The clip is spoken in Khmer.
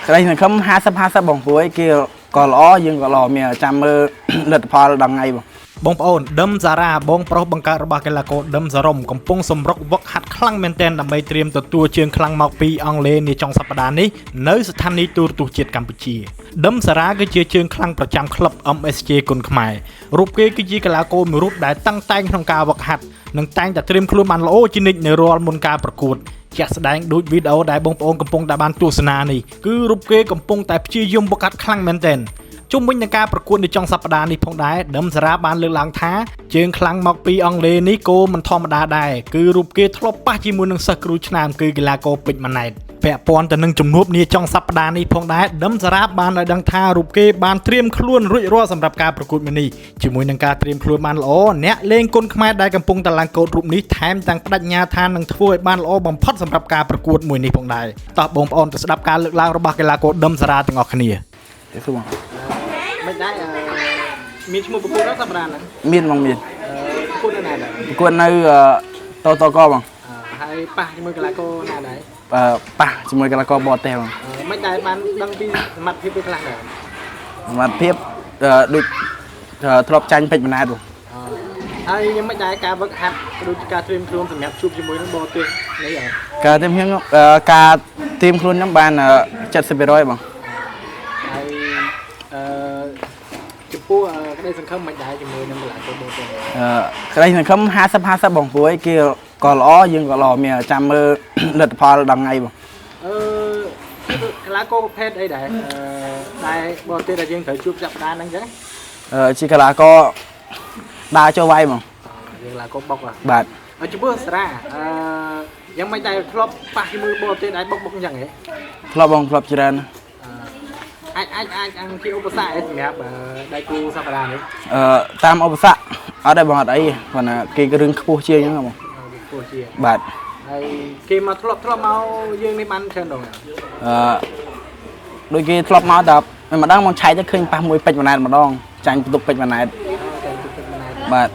ក្តីសង្ឃឹម50 50បងព្រោះអីគេក៏ល្អយើងក៏ល្អមានចាំមើល លទ្ធផលដល់ថ្ងៃបង បងប្អូនដឹមសារ៉ាបងប្រុសបង្កើតរបស់កីឡាករដឹមសារ៉ុមកំពុងសម្រុកវឹកហាត់ខ្លាំងមែនទែនដើម្បីត្រៀមទទួលជើងខ្លាំងមកពីអង់គ្លេសនាចុងសប្តាហ៍នេះនៅស្ថានីយ៍ទូរទស្សន៍ជាតិកម្ពុជាដឹមសារ៉ាគឺជាជើងខ្លាំងប្រចាំក្លឹប MSJ គុនខ្មែររូបគេគឺជាកីឡាករមួយរូបដែលតាំងតែងក្នុងការវឹកហាត់និងតែងតែត្រៀមខ្លួនបានល្អជានិច្ចនៅរាល់មុនការប្រកួតជាក់ស្ដែងដូចវីដេអូដែលបងប្អូនកំពុងតែបានទស្សនានេះគឺរូបគេកំពុងតែព្យាយាមវឹកហាត់ខ្លាំងមែនទែន ជុំវិញនឹងការប្រកួតនៅចុងសប្តាហ៍នេះផងដែរដឹមសារ៉ាបានលើកឡើងថាជើងខ្លាំងមកពីអង់គ្លេសនេះគោមិនធម្មតាដែរគឺរូបគេធ្លាប់ប៉ះជាមួយនឹងសិស្សគ្រូឆ្នើមគឺកីឡាករពេជ្រម៉ាណែតពាក់ព័ន្ធទៅនឹងជំនួបនាចុងសប្តាហ៍នេះផងដែរដឹមសារ៉ាបានឲ្យដឹងថារូបគេបានត្រៀមខ្លួនរួចរាល់សម្រាប់ការប្រកួតមួយនេះជាមួយនឹងការត្រៀមខ្លួនបានល្អអ្នកលេងគុនខ្មែរដែលកំពុងតឡើងកោតរូបនេះថែមទាំងបដិញ្ញាថានឹងធ្វើឲ្យបានល្អបំផុតសម្រាប់ការប្រកួតមួយនេះផងដែរតោះបងប្អូនទៅស្ដាប់ការលើកឡើងរបស់កីឡាករដឹមសារ៉ាទាំងអស់គ្នា ទេសួរបង មិនដែរអឺមានឈ្មោះប្រកួតដល់សប្តាហ៍ហ្នឹង មានបងមាន ប្រកួតនៅណាដែរ ប្រកួតនៅតតកបង ហើយប៉ះជាមួយកីឡាករណាដែរ អឺប៉ះជាមួយកីឡាករបរទេសបង មិនដែរបានដឹងពីសមត្ថភាពវាខ្លះដែរ សមត្ថភាពដូចធ្លាប់ចាញ់ពេជ្រម៉ាណែតបង ហើយខ្ញុំមិនដែរការវឹកហាត់ក៏ដូចជាការត្រៀមខ្លួនសម្រាប់ជួបជាមួយនឹងបរទេសនេះអឺ ការត្រៀមខ្ញុំការត្រៀមខ្លួនខ្ញុំបាន70%បង ហើយអឺចំពោះក្តីសង្ឃឹមមិនដែរជាមួយនឹងកីឡាករបរទេស អឺក្តីសង្ឃឹម50 50បងព្រោះអីគេក៏ល្អយើងក៏ល្អមានចាំមើល លទ្ធផលដល់ថ្ងៃបង អឺកីឡាករប្រភេទអីដែរអឺដែលបរទេសដែលយើងត្រូវជួបសប្តាហ៍ហ្នឹងចឹង អឺជាកីឡាករដើរចូលវាយបង យើងកីឡាករបុកហ៎ បាទ អចំពោះសារ៉ាអឺយ៉ាងមិនដែរធ្លាប់ប៉ះជាមួយបរទេសដែរបុកបុកអញ្ចឹងហ៎ ធ្លាប់បងធ្លាប់ច្រើន អាចអាចអាចអង្គជាឧបសគ្គអីសម្រាប់ដៃគូសប្តាហ៍នេះ អឺតាមឧបសគ្គអត់ទេបងអត់អីគ្រាន់តែគេរឿងខ្ពស់ជាងអញ្ចឹងបង ខ្ពស់ជាង បាទ ហើយគេមកធ្លាប់ធ្លាប់មកយើងនេះបានច្រើនដង អឺដូចគេធ្លាប់មកតែមិនម្ដងមកឆែកទៅឃើញប៉ះមួយពេជ្រម៉ាណែតម្ដងចាញ់បន្ទុកពេជ្រម៉ាណែត តែទឹកទឹកម្នាក់ បាទ